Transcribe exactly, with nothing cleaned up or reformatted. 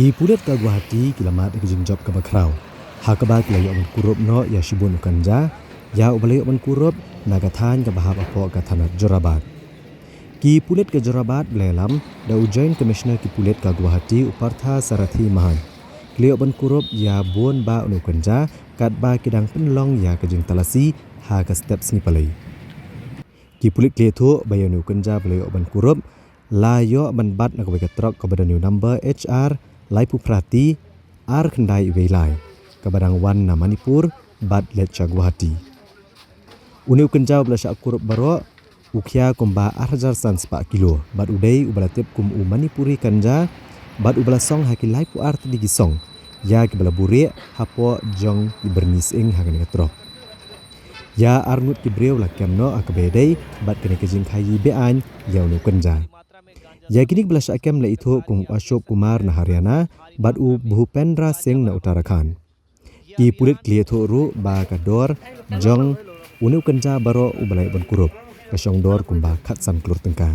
Ki pulit ka Guwahati ki la mad ïa ka jingjop kaba khraw, ha kaba ki la ïoh ban kurup noh ïa shibun u kynja ïa uba la ïoh ban kurup na ka thaiñ kaba hap hapoh ka thanat Jorabat. Ki pulit ka Jorabat ba la ïalam da u Joint Commissioner ki pulit ka Guwahati u Partha Sarathi Mahan ki la ïoh ban kurup ïa bun bah une u kynja katba ki dang pynlong ïa ka jingtalasi ha ka step sngi Palei. Ki pulit ki la ïathuh ba ïa une u kynja ba la ïoh ban kurup la ïoh ban bat na kawei ka trok kaba don ïa u number H R laiphew phra T ar khyndai wei lai, kaba dang wan na Manipur bad leit sha Guwahati. Une u kynja uba la shah kurup baroh u khia kumba ar hajar san spah kilo bad u dei uba la tip kum u Manipuri kynja bad uba la song ha ki laiphew ar tylli ki song ïa kiba la buhrieh hapoh jong ki byrni sying ha kane ka trok. Ïa ar ngut ki briew la kem noh ha kaba ïadei bad kane ka jingkhaïi be-aiñ ïa une u kynja. Ïa kine kiba la shah kem la ithuh kum u Ashok Kumar na Haryana bad u Bhupendra Singh na Uttarakhand. Ki pulit ki la ïathuh ruh ba ka dor jong une u kynja baroh uba la ïoh ban kurup ka shong dor kumba khatsan klur tyngka.